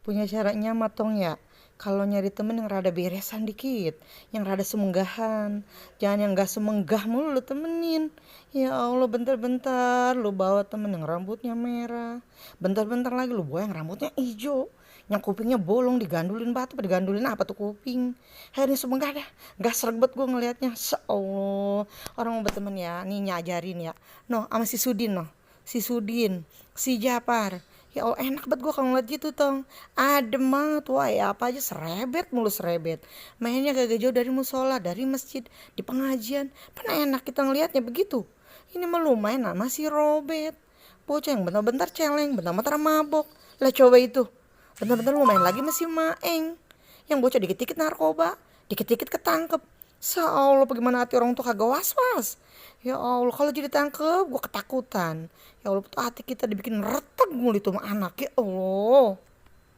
Punya caranya matong ya. Kalau nyari temen yang rada beresan dikit, yang rada semenggahan, jangan yang gak semenggah mulu lu temenin. Ya Allah, bentar-bentar lu bawa temen yang rambutnya merah, bentar-bentar lagi lu bawa yang rambutnya hijau, yang kupingnya bolong, digandulin batu apa digandulin apa tuh kuping. Hei, ini semenggah dah, gak sregbet gue ngelihatnya. Allah, orang mau berteman ya, nih nyajarin ya. No, sama si Sudin no, si Sudin, si Japar. Ya Allah, enak banget gue kalau ngeliat gitu tong. Adem banget, wah ya apa aja serebet mulu serebet. Mainnya gak jauh dari musola, dari masjid, di pengajian. Pernah enak kita ngeliatnya begitu. Ini mah lumayan lah, masih robet. Bocah yang bentar-bentar celeng, bentar-bentar mabok. Lah coba itu, bentar-bentar mau main lagi masih maeng. Yang bocah dikit-dikit narkoba, dikit-dikit ketangkep. Ya Allah, bagaimana hati orang tuh kagak was-was. Ya Allah, kalau jadi tangkep gue ketakutan. Ya Allah, hati kita dibikin retak mulu itu sama anak. Ya Allah.